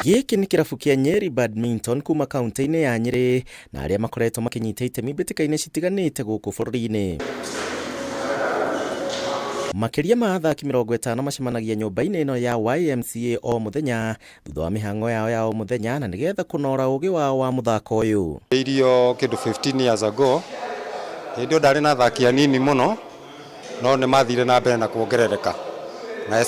Gĩkĩ nĩ kĩrabu kĩa Nyeri Badminton kuma kaunti-inĩ ya Nyĩrĩ na arĩa makoretwo makĩnyita itemi mbĩtĩka-inĩ citiganĩte gũkũ bũrũri-inĩ. Makĩria ma athaki 50 macemanagia nyũmba-inĩ ĩno ya YMCA o mũthenya thutha wa mĩhang'o yao ya o mũthenya na nĩgetha kũnora ũgĩ wao wa mũthako ũyũ. Irio kĩndũ 15 years ago, hĩndĩ ĩyo ndarĩ na athaki anini mũno, no nĩ mathire na mbere na kuongerereka, na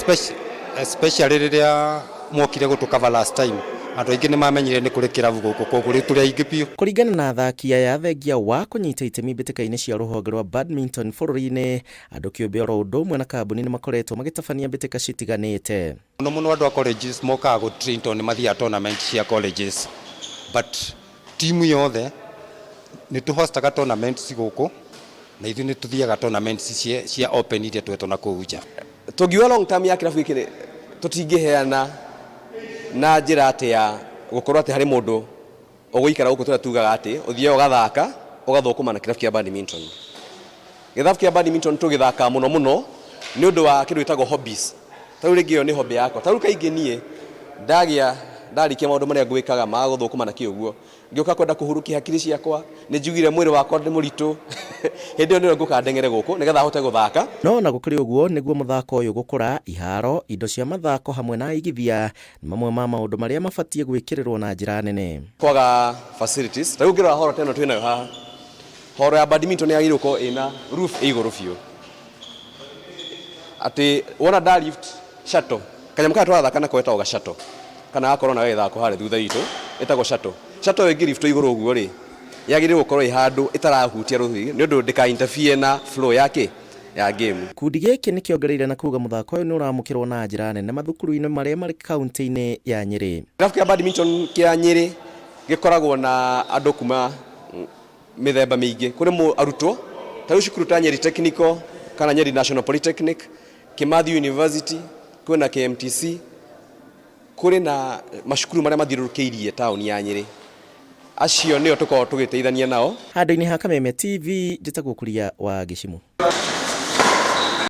especially rĩrĩa mokire gũtũ cover last time, andũ aingĩ nĩ mamenyire nĩ kũrĩ kĩrabu gũkũ, koguo rĩu tũrĩ aingĩ biũ. Kũringana na athaki aya, thengia wa kũnyita itemi mbĩtĩka-inĩ cia rũhonge rwa badminton bũrũri-inĩ, andũ kĩũmbe oro ũndũ ũmwe na kambuni nĩ makoretwo magĩtabania mbĩtĩka citiganĩte. Mũno mũno andũ a colleges mokaga gũ train tondũ nĩ mathiaga tournament cia colleges, but timu yothe nĩ tũ hostaga tournaments gũkũ, na ithuĩ nĩ tũthiaga tournaments cia open iria twetwo na kũu nja. Tũngiuga long term ya kĩrabu gĩkĩ tũtingĩheana na njĩra atĩ ya gũkorwo atĩ harĩ mũndũ ũgũikara gũkũ, tũrĩa tugaga atĩ ũthiaga ũgathaka ũgathũkũma na kĩrabu kĩa badminton. Gĩthabu kĩa badminton tũgĩthakaga mũno mũno nĩ ũndũ wa kĩndũ gĩtagwo hobbies. Ta rĩu rĩngĩ ĩyo nĩ hobby yakwa. Ta rĩu kaingĩ niĩ ndagĩa ndarĩkia maũndũ marĩa ngwĩkaga ma gũthũkũma na kĩ ũguo, ngĩũka kwenda kũhurukia hakiri ciakwa, nĩ njiguire mwĩrĩ wakwa nĩ mũritũ, hĩndĩ ĩyo nĩrĩo ngũka ndeng'ere gũkũ nĩgetha hote gũthaka. No ona gũkĩrĩ ũguo, nĩguo mũthako ũyũ gũkũra, iharo, indo cia mathako hamwe na aigithia nĩ mamwe ma maũndũ marĩa mabatiĩ gwĩkĩrĩrwo na njĩra nene. Kwaga facilities, ta rĩu ũngĩrora horo ta ĩno twĩnayo haha, horo ya badminton yagĩrĩirwo gũkorwo ĩna roof ĩ igũrũ biũ, atĩ wona nda lift shuttle, kanyamũ karĩa tũrathaka nako getagwo ga shuttle, kana gakorwo na gagĩthako harĩa thutha witũ, ĩtagwo shuttle. Shuttle ĩyo ĩngĩ liftwo igũrũ ũguo rĩ, yagĩrĩirwo gũkorwo ĩ handũ ĩtarahutia rũrigi nĩ ũndũ ndĩka interfere na flow ya kĩ ya game. Gĩkundi gĩkĩ nĩ kĩongereire na kuga mũthako ũyũ nĩ ũramũkĩrwo na njĩra nene mathukuru-inĩ marĩa marĩ kaunti-inĩ ya Nyĩrĩ. Kĩrabu kĩa badminton kĩa Nyĩrĩ gĩkoragwo na andũ kuma mĩthemba mĩingĩ. Kũrĩ arutwo ta rĩu cukuru ta Nyeri Technical kana Nyeri National Polytechnic, Kimathi University, kwĩna KMTC, kũrĩ na macukuru marĩa mathiũrũrũkĩirie taũni ya Nyĩrĩ. Acio nĩo tũkoragwo tũgĩteithania nao. Handũ-inĩ ha Kameme TV, njĩtagwo Kuria wa Gĩcimũ.